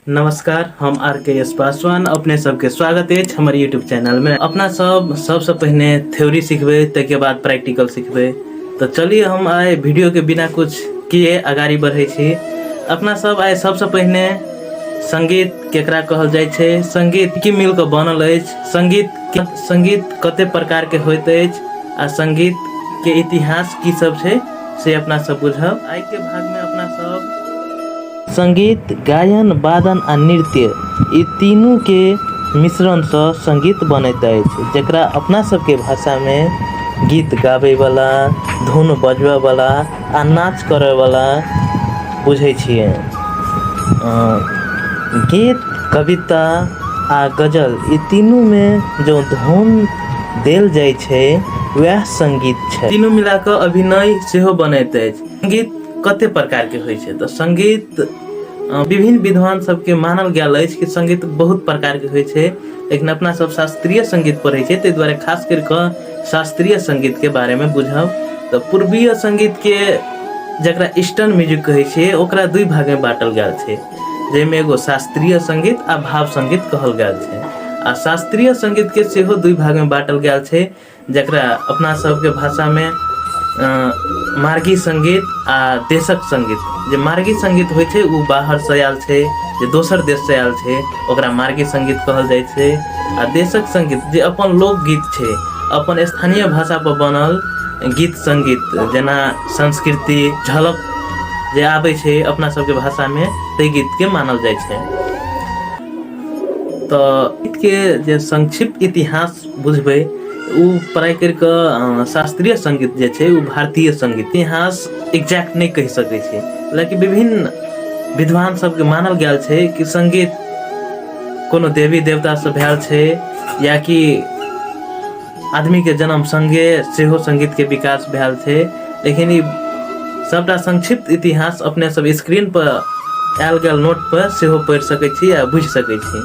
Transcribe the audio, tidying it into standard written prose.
नमस्कार, हम आर के एस पासवान। अपने सबके स्वागत अछि हमर यूट्यूब चैनलमे। अपना सब सबसँ पहिने थ्योरी सिखबै, ताहिके बाद प्रैक्टिकल सिखबै। तऽ चलिए, हम आइ वीडियोके बिना कुछ किए अगाड़ी बढ़ै छी। अपना सब आइ सबसँ पहिने संगीत केकरा कहल जाइ छै, संगीत की मिल कऽ बनल अछि, संगीत संगीत कते प्रकारके होइत अछि आ संगीतके इतिहास की सब छै, से अपना सब बुझब। आइके भागमे अपना सब संगीत, गायन, वादन आ नृत्य ई तीनूके मिश्रणसँ संगीत बनैत अछि, जकरा अपना सबके भाषामे गीत गाबैवला, धुन बजबैवला आ नाच करैवला बुझै छियै। गीत, कविता आ गजल ई तीनूमे जँ धुन देल जाइ छै, वएह संगीत छै। तीनू मिलाकऽ अभिनय सेहो बनैत अछि। संगीत कते प्रकारके होइ छै? तऽ संगीत विभिन्न विद्वान सबके मानल गेल अछि कि संगीत बहुत प्रकारके होइ छै, लेकिन अपना सब शास्त्रीय संगीत पढ़ै छियै, ताहि दुआरे खास करि कऽ शास्त्रीय संगीतके बारेमे बुझब। तऽ पूर्वीय संगीतके, जकरा ईस्टर्न म्यूजिक कहै छियै, ओकरा दुइ भागमे बाँटल गेल छै, जाहिमे एगो शास्त्रीय संगीत आ भाव संगीत कहल गेल छै। आ शास्त्रीय संगीतके सेहो दुइ भागमे बाँटल गेल छै, जकरा अपना सबके भाषामे मार्गी सङ्गीत आ देशक सङ्गीत। जे मार्गी सङ्गीत होइ छै, ओ बाहरसँ आयल छै, जे दोसर देशसँ आयल छै, ओकरा मार्गी सङ्गीत कहल जाइ छै। आ देशक सङ्गीत जे अपन लोकगीत छै, अपन स्थानीय भाषापर बनल गीत सङ्गीत, जेना संस्कृति झलक जे आबै छै अपना सबके भाषामे, ताहि गीतके मानल जाइ छै। तऽ गीतके जे संक्षिप्त इतिहास बुझबै, ओ पढ़ाइ करि कऽ शास्त्रीय सङ्गीत जे छै, ओ भारतीय सङ्गीत इतिहास एक्जैक्ट नहि कहि सकै छी, लेकिन विभिन्न विद्वान सबके मानल गेल छै कि सङ्गीत कोनो देवी देवतासँ भेल छै या कि आदमीके जन्म सङ्गे सेहो सङ्गीतके विकास भेल छै। लेकिन ई सबटा संक्षिप्त इतिहास अपने सब स्क्रीन पर आयल गेल नोट पर सेहो पढ़ि सकै छी आ बुझि सकै छी।